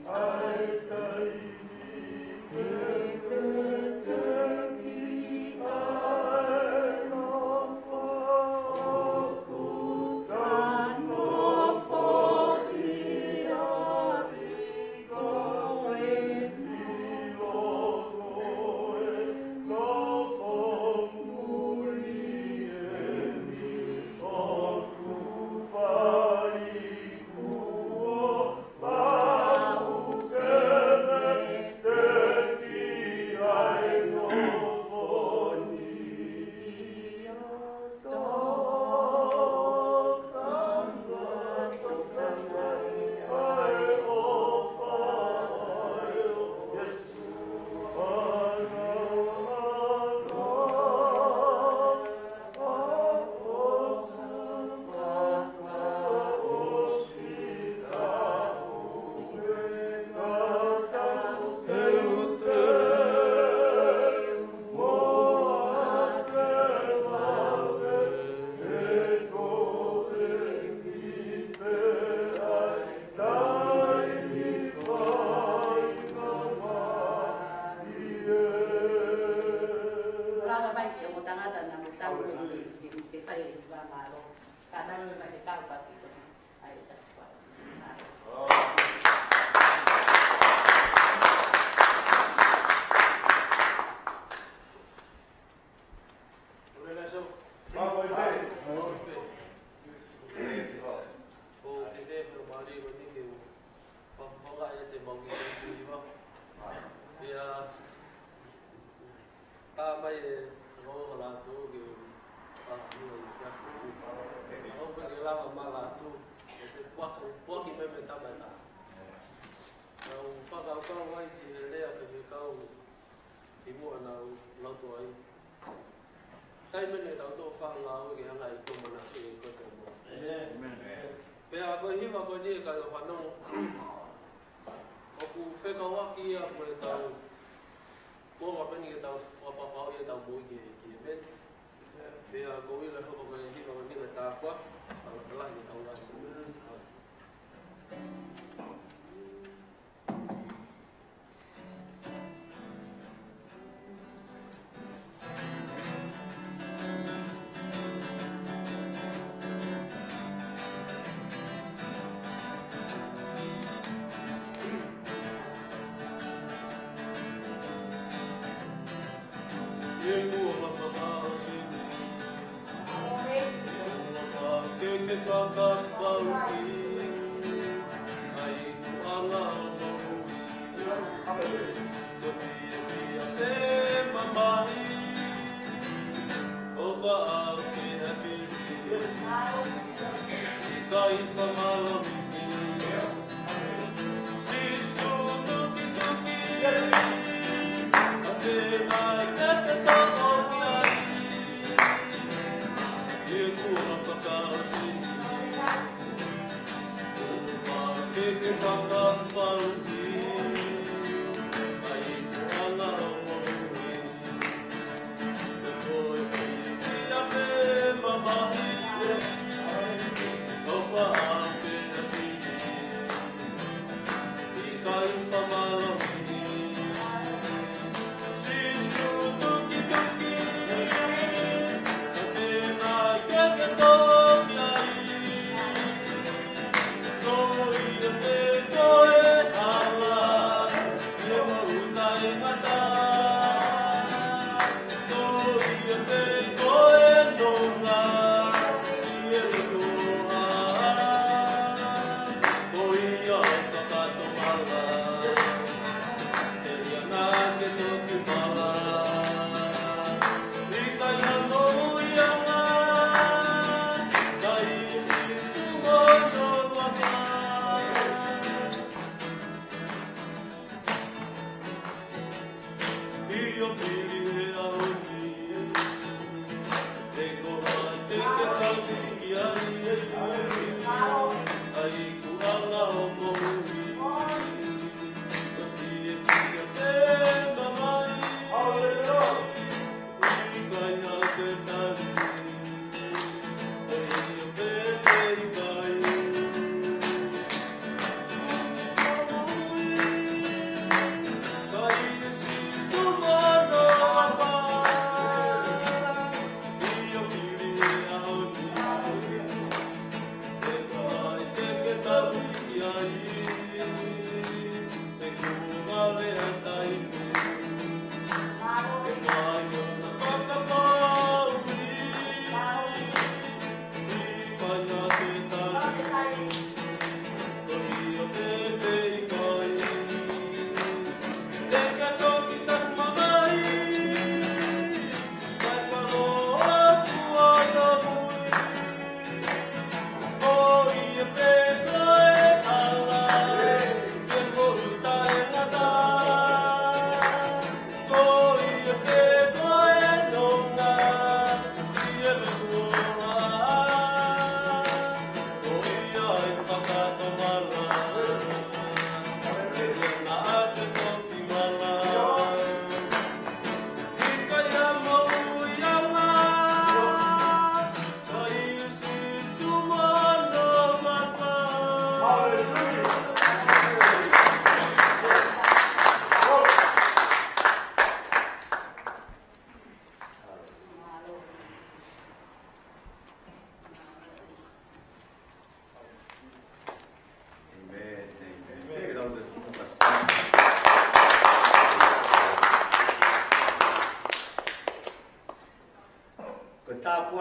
ʻAi kai Ke fai e hiva mālō. Ka naʻe mai ke kau paki ko ni. ʻAi, ta kua. Ko e fefeʻi mālie ko ni ke u fakafofongaʻi ʻa e mau kiʻi hiva. Ia, tā mai e ngāue ʻa lātū ke u fakahiva ʻi he ʻaho ni. ʻOku ke lava mai lātū, ʻe te puaki, puaki mai mei he tama ʻe taha. Ka u fakakaukau ai ki he lea ʻa e faifekau ʻi muʻa naʻa ku lautoa ai. Taimi ni tau toʻo fanga ngāue ke hanga ʻi ko mana ki he ko te mo. ʻĒmeni. Pea ko e hiva ko eni ʻe kau fanongo. ʻOku fekauʻaki ia mo e tau. Ko e peni ke tau fakapapau ia tau moʻui ki he, ki he ʻĒmeni. Pea ko e ʻuhinga hoko ko e hiva ko eni ke tāpuaki. Pala pala ni tau ngāue.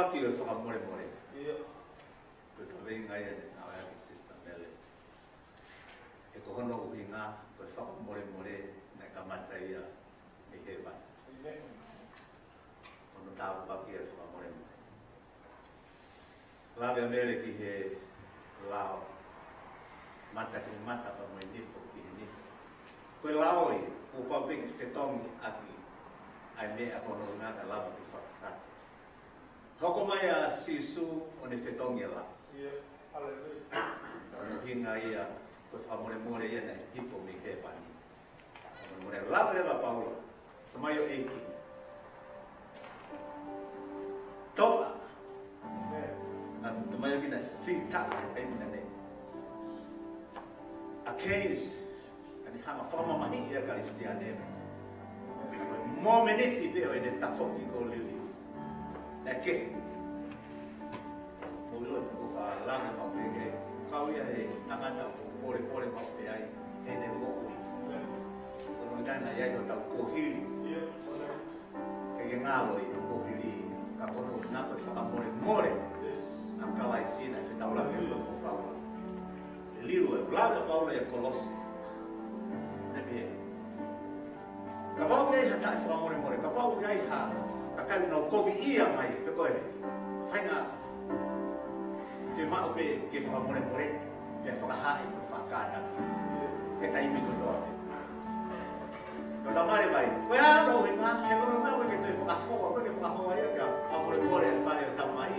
Tāpuaki ʻo e fakamolemole. Ko e kaveinga ia naʻe ʻave ʻe Sister Mele. He ko hono ʻuhinga, ko e fakamolemole naʻe kamata ia mei hēvani. Hono tāpuaki ʻo e fakamolemole. Lave ʻa Mele ki he lao. Mata ki he mata pea mo e nifo ki he nifo. Ko e lao ia, kuo pau pē ke fetongi ʻaki ʻa e meʻa ko hono ʻuhinga ka lava ke fakakakato. Hoko mai ʻa Sīsū ʻo ne fetongi e lao. Ko hono ʻuhinga ia, ko e fakamolemole ia naʻe hifo mei hēvani. Fakamolemole, lave leva ʻa Paula. Tamai ʻo e ʻEiki. Toʻa. Naʻe tamai ʻo kina fita ai mina nei. ʻA Keynes, ka ne hanga fakamamahiʻi ʻa e Kalisitiane. Mōmeniti pē ʻo ʻene tafoki ko lili. Naʻe kehe. Mou ʻilo ʻoku fakalanga maʻu pē ke kau ia he tangata ʻoku polepole maʻu pē ai heʻene moʻui. Ko hono ʻuhinga ia ʻi hotau kuohili. Ke ke ngalo ʻi he kuohili, ka ko hono ʻuhinga ko e fakamolemole ʻa Kalaisi naʻe fetaulaki ʻaki ʻe Paula. ʻE lilo e lave ʻa Paula ʻi Kolose. Naʻe pehē, kapau ʻe ʻi ai ha taʻefakamolemole, kapau ʻe ʻi ai ha kakai ʻoku nau koviʻia mai, pe ko e faʻahinga fiemaʻu pē ke fakamolemole, pea fakahā ʻe koe fakakātaki he taimi kotoa pē. Ko Tamale vai, ko e hā hono ʻuhinga, he ko hono ʻuhinga ko e ke toe fakahoa, ko e ke fakahoa ia ke fakamolemole ʻa e fale ʻo Tamai,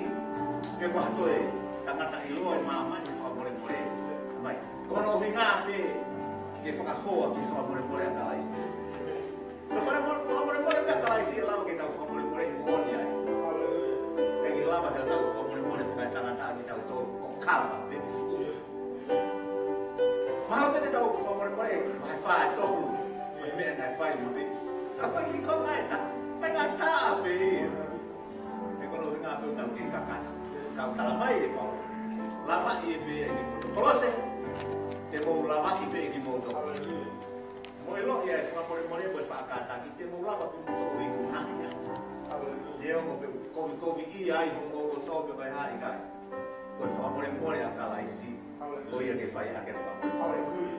pe ko ha toe tangata ʻiloa ʻi māmani fakamolemole mai. Ko hono ʻuhinga pē ke fakahoa ke fakamolemole ʻa Kalaisi. Ko e fale mo-, fakamolemole pē ʻa Kalaisi ʻe lava ke tau fakamolemole ʻi moʻoni ai. ʻIkai ke lava ke tau fakamolemole fakaetangata kitautolu ʻo kava pe ʻufiʻufi. Mahalo pē te tau fakamolemole, mahalo fai tohu, ko e meʻa naʻe fai mo e. Ka ko e kiʻi konga ʻe taha, faingataʻa pē ia. He ko hono ʻuhinga pē ʻoku tau kei kakano. Tau tala mai ʻe Paula. Lavaʻi pē ʻe kimoutolu. Kolose, te mou lavaʻi pē ʻe kimoutolu. Mou ʻiloʻi ʻa e fakamolemole mo e fakakātaki, te mou lava pē mo ʻoku ikunaʻi ia. Neongo pē ʻoku kovi-koviʻia ai homou loto pe ko e hā, ʻikai. Ko e fakamolemole ʻa Kalaisi, ko ia ke fai ʻaki e fakamolemole.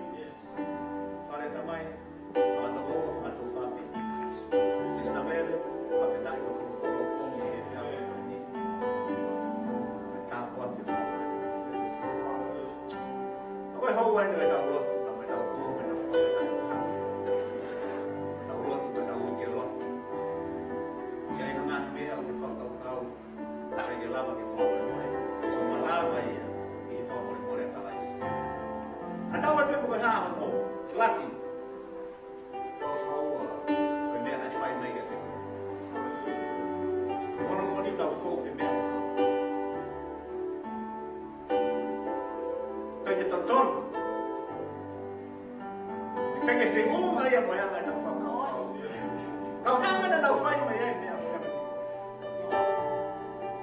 Fale Tamai, fakatokoua, fakatofa pē. Sister Mele, fakafetaʻi ko e folofola ʻoku ʻomi he efiafi ko eni. Tāpuaki e fakamolemole. Ko e hou ai ʻetau lotu, ʻetau kuo, ʻetau fakafetaʻi. ʻEtau lotu, ʻetau uike lotu. ʻI ai ha ngaahi meʻa ʻoku fakakaukau ʻikai ke lava ke fakamolemole. Ko e malava ia ʻi he fakamolemole ʻa Kalaisi. Ka tau ai pē mo e hā hono laki. Fakaʻauha, ko e meʻa naʻe fai mai kiate koe. Ko hono moʻoni tau fou he meʻa. ʻIkai ke totonu. ʻIkai ke feʻunga ia mo e anga ʻetau fakakaukau. Ka ʻoku anga naʻa nau fai mai ai meʻa, meʻa.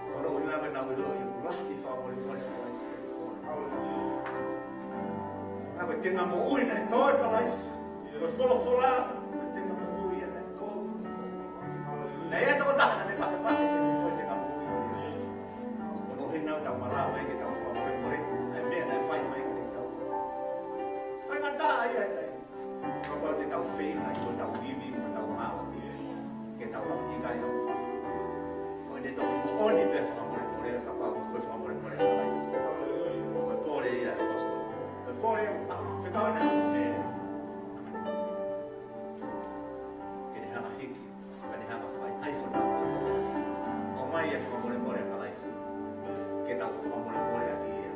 Ko hono ʻuhinga naʻa nau ʻiloʻi ʻoku lahi e fakamolemole ʻa Kalaisi. Ka ko e tenga moʻui naʻe tō ʻe Kalaisi. Ko e folofola, ko e tenga moʻui ia naʻe tō. Naʻe ʻi ai e tokotaha naʻa ne pakepakeʻi ko e tenga moʻui ia. Ko hono ʻuhinga ʻoku tau malava ai ke tau fakamolemole, ʻa e meʻa naʻe fai mai kiate kitautolu. Faingataʻa ia ʻe taimi. Kapau te tau feinga ʻi hotau ivi mo hotau ngāue ke tau lava ʻikai au. Ko ʻene toki moʻoni pē fakamolemole, kapau ko e fakamolemole ʻa Kalaisi. Ko e pole ia ʻa e ʻaposetolo. Ko e pole ʻa e fekau ʻa e ʻaposetolo. Ke ne hanga hiki, ke ne hanga fai, ʻai ko tau. ʻOmai e fakamolemole ʻa Kalaisi. Ke tau fakamolemole ʻaki ia.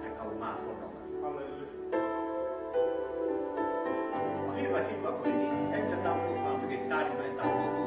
ʻA e kau māfononga. Hallelujah. Hiva, hiva ko eni, ʻikai tatau ko e fā pē ke tali mai tau lotu.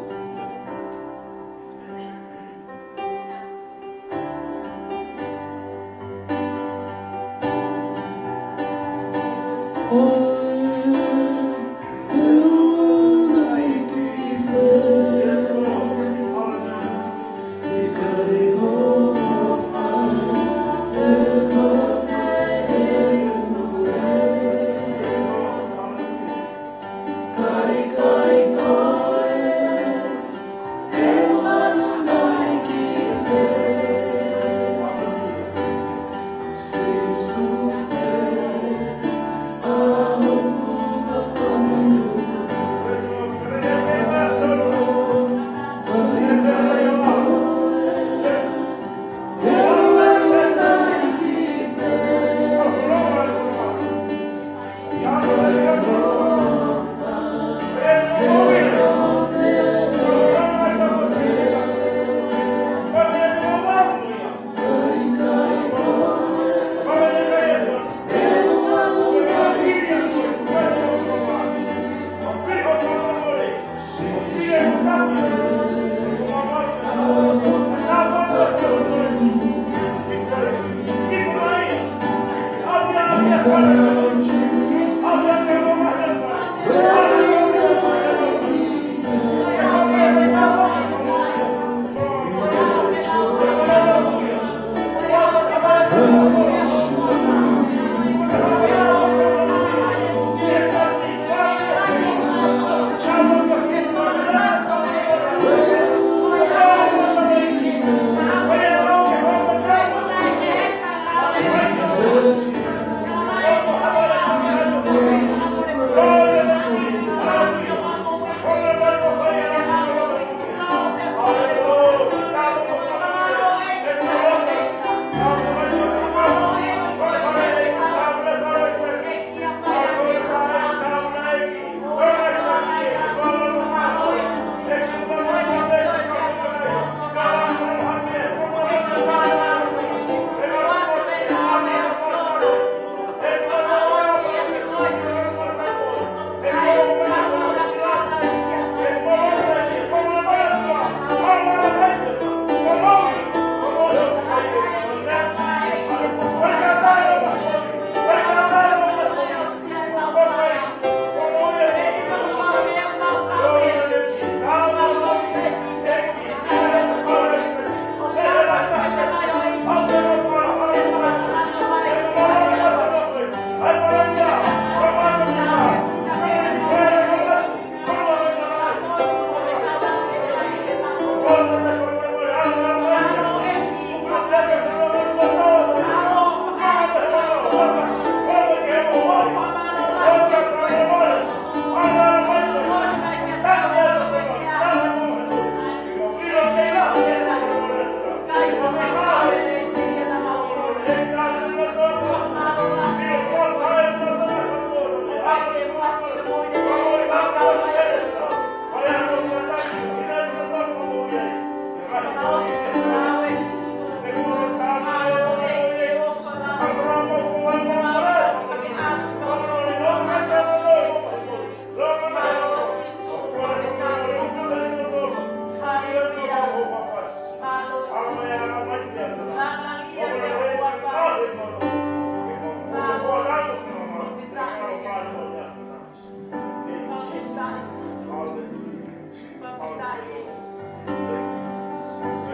Ko e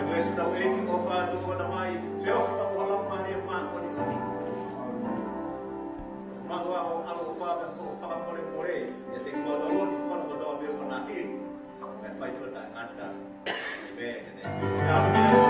kelesi ʻa hotau ʻEiki ko e ʻofa ʻa e ʻOtua ko e Tamai, feohi pea mo e Laumālie Māʻoniʻoni, maʻu ʻa e ʻaloʻofa pea mo e fakamolemole, ʻiate kimautolu ni kotoa pē ʻo ka naʻe, ʻe fai pē ʻo taʻengata. ʻĒmeni.